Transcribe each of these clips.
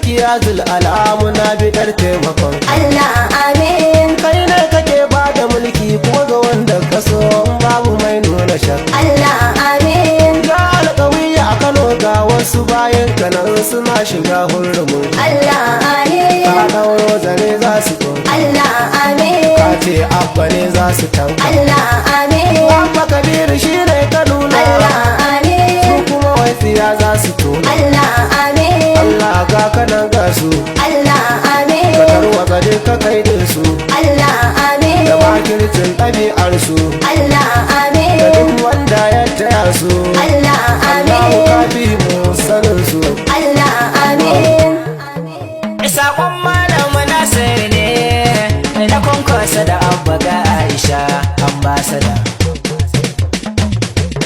Sarki ya alamu na bidar taimakon. Allah amin. Kai ne kake ba da mulki kuma ga wanda ka so, babu mai nuna shakka. Allah amin. Ga alƙawiya a Kano, ga wasu bayan kanan suna shiga hurumin. Allah amin. Ka ɗauro zare za su to. Allah amin. Ka ce Abba ne za su tanka. Allah amin. Abba Kabiru shi ne ka nuna. Allah Su amin. kuma wai tsiya za su tona. Allah amin. Allah ga kanan ga su. Allah amin. Ka tarwatsa duka kaidin su. Allah amin. Da makircin ɗabi'ar su. Allah amin. Da duk wanda ya taya su. Allah Allahu amin. ka fi mu sanin su. Allah amin. Sakon Malam Nasir ne na Kwankwasa da Abba ga Aisha ambassador.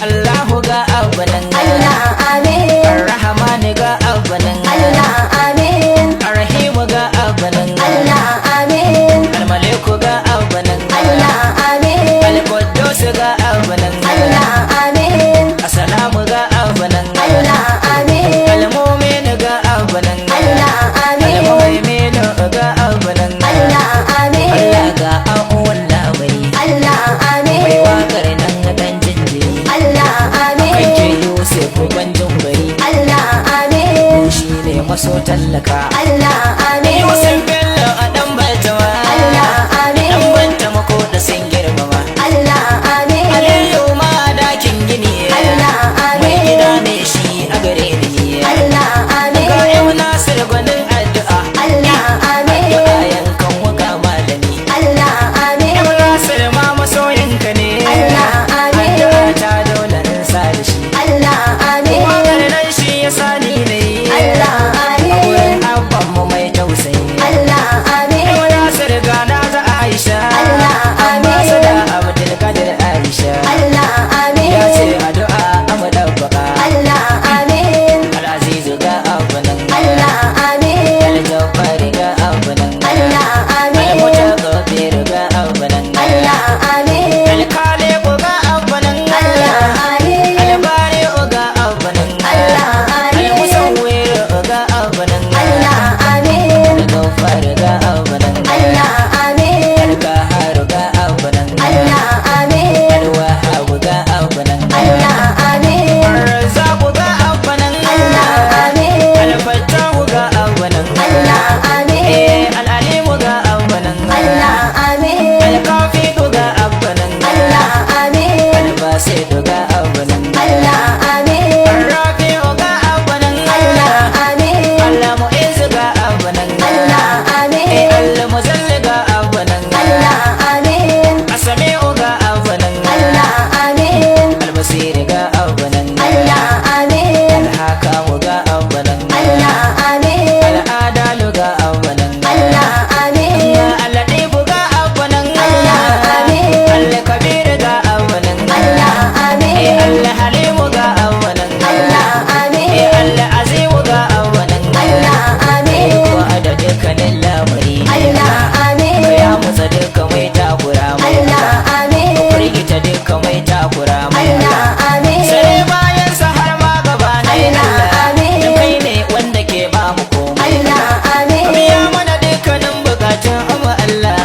Allahu ga Abba nan. Allah amin. Ar-Rahmanu ga Abba nan. Allah amin. Ar-Rahimu ga Abba nan. Allah amin. Al-Maliku ga Abba nan. Allah amin. Al-Quddus ga Abba nan. Allah amin. Assalamu ga Abba nan. Allah amin. Al-Mu'min ga Abba nan. Allah amin. Al-Muhaimin ga Abba nan. Allah amin. Allah ga abuwan lamari. Allah Mai amin. wakar nan dan jinjiri. Allah amin. Kake Yusuf banjin bari. Allah amin. Shi ne maso tallaka. Allah amin. Yusuf Bello a dan Baltama. Allah Dan amin. Bantama ko da sun girmama. Allah amin. Aliyu ma dakin gini. Allah Mai amin. gida ne shi a gare ni. Allah amin. Ga yau Nasir gwanin addu'a. Allah amin. Addu'a yankan wuka malami. Allah amin. Yau Nasir ma masoyinka ne. Allah amin. Addu'a ta dole in sa da shi. Allah amin. Wakar nan shi ya sani ne. Allah A wurin amin. abban mu mai tausayi. Allah amin. Yau Nasir ga na za Aisha. Allah amin. Ambassador Abdulkadir Aisha. Allah amin. Ya ce addu'a a mu dabbaka. Allah amin. Al'azizu ga Abba nan. Allah amin. Al-Jabbari ga Abba nan. Allah amin. Al-Mutakabbir ga Abba nan. Allah amin. Al-Khaliqu ga Abba nan. Allah amin. Al-Bari'u ga Abba nan. Allah amin. Al-Musawwir ga Abba nan. Allah amin. Al-Ghaffar ga Abba nan. Allah amin. Al-Qahhar ga Abba nan. Allah amin. Al-Wahhab ga Abba nan. Allah amin. Ar-Razzaq ga Abba nan. Allah amin. Al-Fattah ga Abba nan. Allah amin. Al-Alim ga Abba nan. Allah amin. Al-Kafi ga Abba nan. Allah amin. Al-Basit ga Abba nan. Allah amin. Ar-Rafi'u ga Abba nan. Allah amin. Al-Mu'izz ga Abba nan. Allah amin. Al-Muzall ga Abba nan. Allah amin. As-Sami'u ga Abba nan. Allah amin. Al-Basir ga Abba nan. Allah amin. Al-Hakamu ga Abba nan. Allah amin. Al-Adalu ga Abba nan. Allah amin. Al-Latifu ga Abba nan. Allah amin. Al-Kabir ga Abba nan. Allah amin. Al-Halimu ga Abba nan. Allah amin. Al-Azimu ga Abba nan. Allah amin. Ko da dukkanin lamari. Allah amin. Ya mutsa duka mai takura mai. Allah amin. Firgita duka mai takura mai. Allah amin. Sai bayan sa har ma gaba na. Allah amin. Da kai ne wanda ke ba mu komai. Allah amin. Biya mana dukkanin bukatun mu Allah.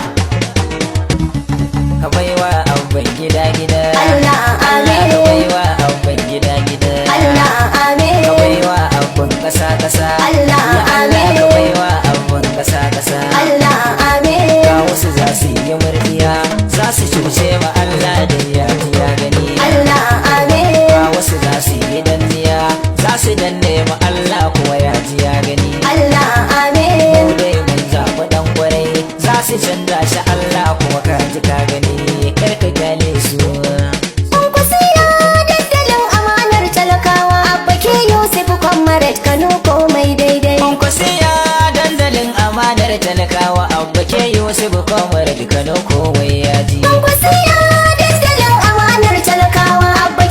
Ka baiwa Abban gida gida. Allah Allah ka amin. baiwa Abban gida gida. Allah amin. Ka baiwa Abban kasa kasa. Allah Ya Allah amin. ka baiwa Abban kasa kasa. Allah amin. Ga wasu za su yi murdiya, za su cuce ma Allah da ya ji ya gani. Allah amin. Ga wasu za su yi danniya, za su danne ma Allah kuwa ya ji ya gani. Allah amin. Mu dai mun zaɓi ɗan kwarai, za su canza shi Allah kuma ka ji ka gani, kar ka kyale su. Kwankwasiya dandalin amanar talakawa, Abba ke Yusuf Comrade Kano komai daidai. Kwankwasiya dandalin amanar talakawa, Abba ke Yusuf Comrade Kano komai ya ji. Kwankwasiya dandalin amanar talakawa, Abba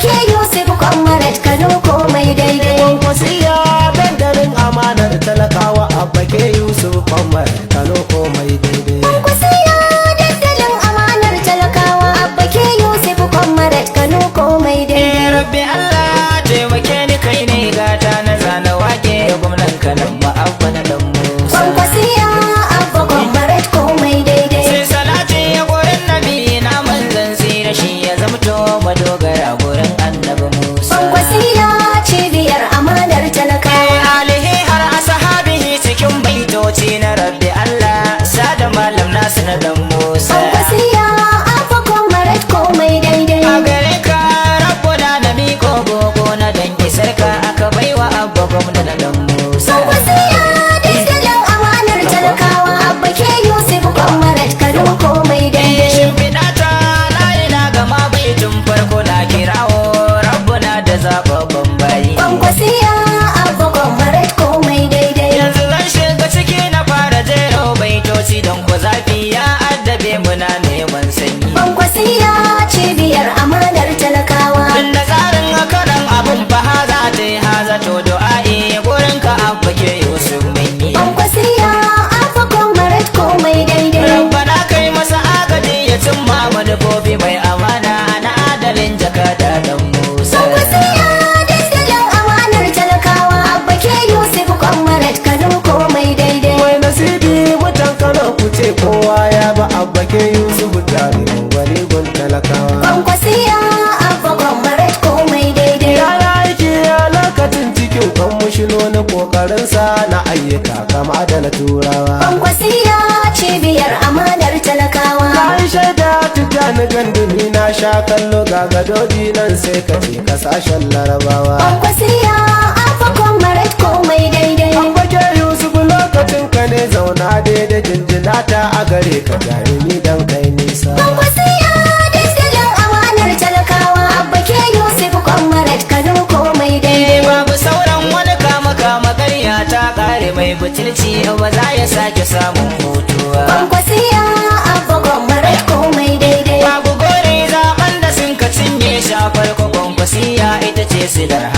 ni gandumi na sha kallo ga gadodi nan sai ka ce kasashen Larabawa. Kwankwasiya, Abba Comrade, komai daidai. Abba K Yusuf, lokacin ka ne, zauna daidai, jinjina ta a gare ka, jarumi dan kai nisa. Kwankwasiya, dandalin amanar talakawa, Abba K Yusuf Comrade, Kano, komai daidai. Babu sauran wani kama kama, karya ta kare, mai butulci ba za ya sake samun hutuwa. Kwankwasiya, Abba Comrade, komai daidai. Babu gore zaben da sun ka cinye shafar Kwankwasiya ita ce silar.